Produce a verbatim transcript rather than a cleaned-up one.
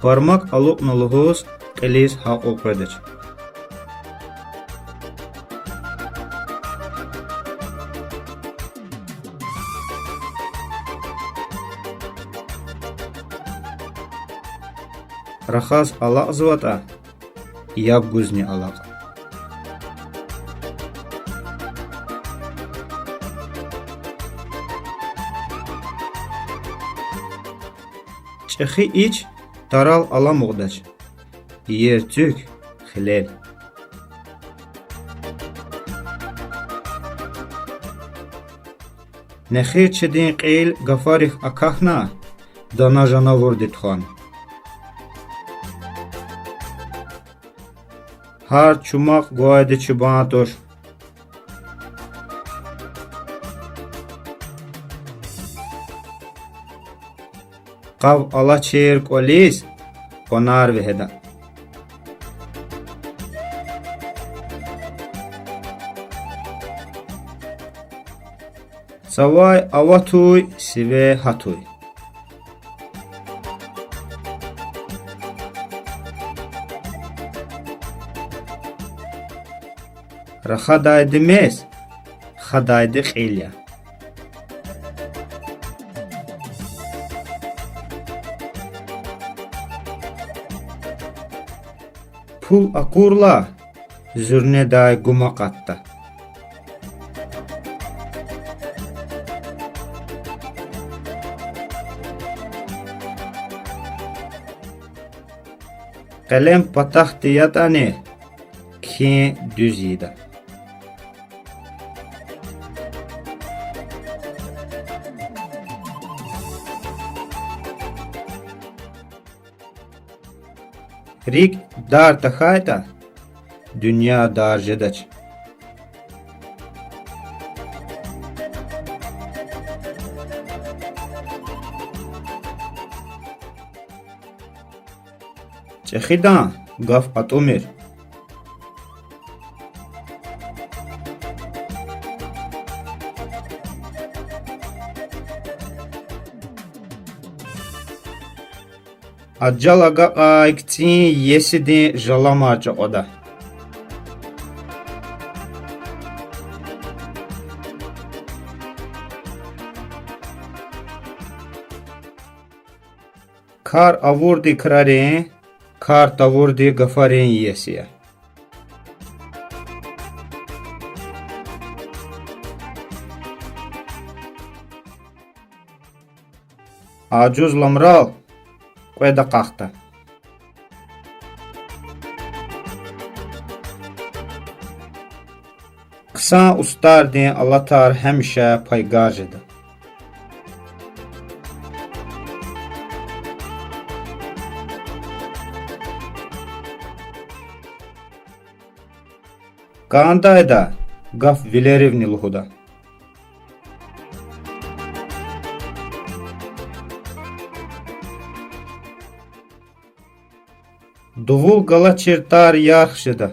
Пармак алукьна лугьуз кьилиз гьакьул къведач. Рахаз алакьзаватӀа, яб гузни алакь. ЧӀехи ич тарал аламукьдач, иер цуьк хилел. Нехирчидин кьил гафарихъ акахьна, дана жанавурди тухвана. Гьар чумахъ гвайди чубан туш. Къав алачир кӀвализ къванер вегьеда. Цавай аватуй, сиве гьатуй. Рахадайди мез, хадайди кьил я. Пул акурла, зуьрнедай гум акъатда. Къелем патахъди ятӀани, кхьин дуьз ийида. РикӀ дар тахьайтӀа, дуьнья дар жедач. ЧӀехидан гаф атӀумир. Ажал агакьай кицӀин иесидин жаламар чӀакьвада. Кар авурди крарин, кар тавурди гафарин иеси я. Ажуз ламрал кьвед акьахда. Хъсан устӀардин алатар гьамиша пайгар жеда. КӀандайда гаф вилеривни лугьуда. Дувул галачир тар ярх жеда.